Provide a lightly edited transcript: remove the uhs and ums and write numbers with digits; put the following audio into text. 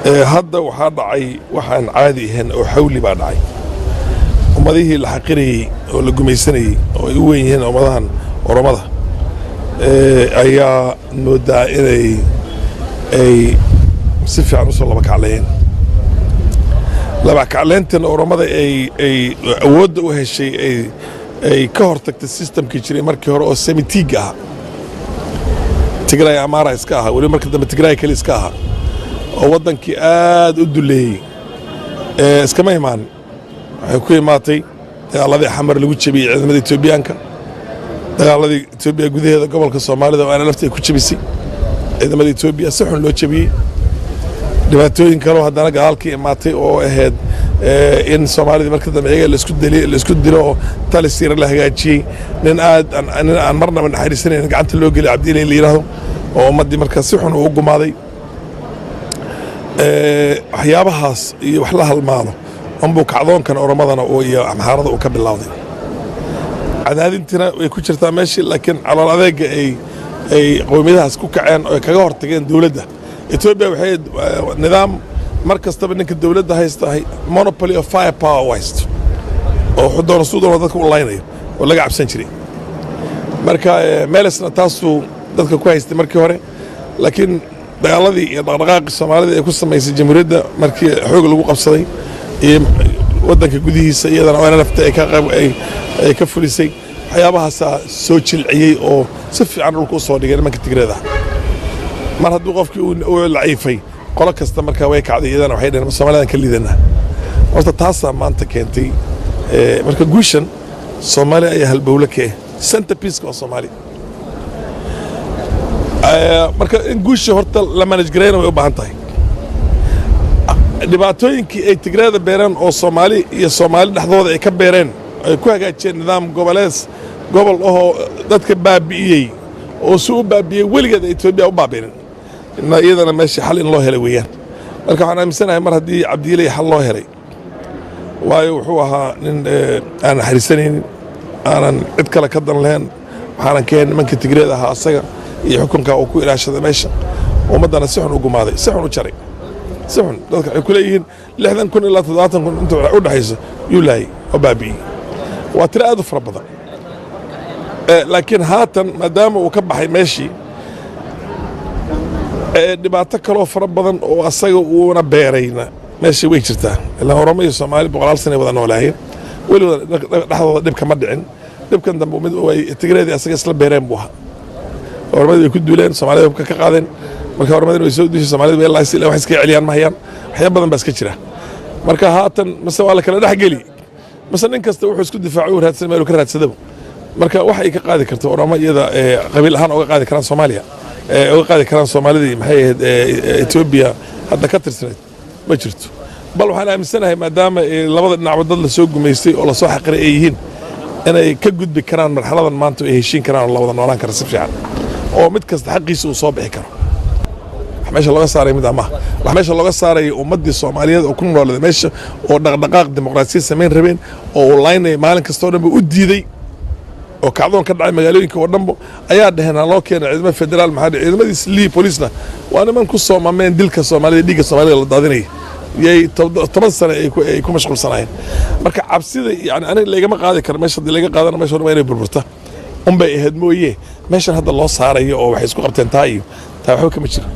Hadda waxaa dhacay waxaan caadi ahayn oo xawli baa dhacay. Ummadihii la xaqirayey oo la gumaysanayey oo ay u weyn yihiin ummadahan Oromada ayaa moodaa inay ay si fiican usoo laba kacleeyeen. Laba kacleyntan Oromada ay awoodda u heshay ay ka hortagtay systemkii jiray markii hore oo Semitiga ahaa, Tigray, Amaara iska ahaa, weli marka dambe Tigray keli iska ahaa oo waddankii aad u duleeyey. Iskama imaan, waxay ku imaatay dagaaladii Xamar lagu jebiyey ciidamada Etoobiyaanka, dagaaladii Etoobiya gudaheeda gobolka Soomaalida oo ana lafta ay ku jebisay ciidamada Etoobiya, si xun loo jebiyey. Dhibaatooyin kaloo haddana gadaalkii imaatay oo ahayd in Soomaalidii marka dambe iyaga laisku dilo oo talis yar la hagaajiyey, nin aad nin aan marnaba naxariisanayn gacanta loo geliy, Cabdiilay la yidhaahdo, oo ummaddii markaa si xun uu u gumaaday. Waxyaabahaas iyo wax la halmaalo unbuu kacdoonkan Oromadana iyo Amxaarada uu ka bilowday. Cadaadintiina way ku jirtaa meeshii, laakiin calool adeega ay qowmiyadahaas ku kaceen oo ay kaga hortageen dowladda Etoobiya waxay nidaam mar kastaba ninka dowladda haysta monopoly of fire power u haysto oo wuxuu doono suu doono dadka u laynayo oo laga cabsan jiray. Marka Meelesna taasuu dadka ku haystay markii hore, laakiin dagaaladii iyo dhaqdhaqaaqii Soomaalida ay ku samaysay jamhuuriyadda markii xoog lagu qabsaday iyo waddanka gudihiisa iyadana ONLF ay ka qayb ay ka fulisay, waxyaabahaasaa soo jilciyey oo si fiican dhulka u soo dhigay nimanka Tigreeda. Mar hadduu qofkii uu laciifay, qolo kasta markaa way kacday iyadana, waxay dhaheen Soomaalidan ka liidanaa. Horta taasaa maanta keentay. Marka guushan Soomaaliya ayaa halbowle ka ah, centerpieceka waa Soomaaliya. Marka in guusha horta la manage gareyna way u baahan tahay. Dhibaatooyinkii ay Tigreeda beereen oo Soomaali iyo Soomaali dhexdooda ay ka beereen, ay ku hagaajiyeen nidaam gobolees gobol ahoo dadka baabi'iyey oo si u baabi'iyey weligeed Etoobiya u baabi'inin, iyadana meeshii xal in loo helay weeyaan. Marka waxaan aaminsanahay mar haddii Cabdiilay xal loo helay, waayo wuxuu ahaa nin aan naxariisanaynin, aanan cid kale ka dan lahayn, waxaanan ka hayn nimanka Tigreed ahaa asaga iyo xukunka uu ku ilaashaday meesha, ummaddana si xun u gumaaday, si xun u jaray, si xun dadka waxay ku leeyihiin 60,000 ilaa 70,000 inta u dhexayso yuu laayay oo baabi'iyey. Waa tiro aad u fara badan. Laakiin haatan maadaama uu ka baxay meeshii, dhibaato kaloo fara badan oo asaga uuna beerayna meesha way jirtaa. Ilaa Oromo iyo Soomaali boqolaal sanay wada noolaayeen, weligooda dhexdooda dhib kama dhicin. Dhibkan dambe mid ay Tigreedii asaga isla beereen buu ahaa. Oromadii way ku duuleen, Soomaalida hubka ka qaadeen. Marka Oromadina way soo duushay, Soomaalida way laysay, wax iskaga celiyaan ma hayaan. Waxyaabo badan baa iska jira. Marka haatan mase waa la kala dhex geli, mase nin kasta wuxuu isku difaaco u raadsan meeluu ka raadsadaba. Marka wax ay ka qaadi karto Oromo iyada qabiil ahaan oga qaadi karaan Soomaaliya, oga qaadi karaan Soomaalidii, maxay ahayd, Etoobiya hadda ka tirsanayd ma jirto. Bal waxaan aaminsanahay maadaama labada dhinacba dad lasoo gumaystay oo lasoo xaqiray ay yihiin, inay ka gudbi karaan marxaladan maanta oo ay heshiin karaan oo la wada noolaan kara si fiican oo mid kasta xaqiisa uu soo bixi karo. Wax meesha looga saaray mid amaha, wax meesha looga saaraya ummaddii Soomaaliyeed oo ku noolada meesha oo dhaqdhaqaaq dimuqraasiyad samayn rabeen oo uu laynaya maalin kasta oo dhanba u diiday oo kacdoon ka dhacay magaalooyinka oo dhanbo ayaa dhaheen ha loo keena ciidamo federaal. Maxaa dhici ciidamadiis lii booliisna waa niman ku soo mameen dilka Soomaalida, dhiigga Soomaalida la daadinaya yay 10 sano ay ku mashquulsanaayeen. Marka cabsida yani aniga laygama qaadi karo meesha. Haddii laga qaadana meesha dhan waa inay burburta unbay ahayd mooye. Meeshan hadda loo saarayo oo waxay isku qabteen taa iyo taa waxba kama jiro.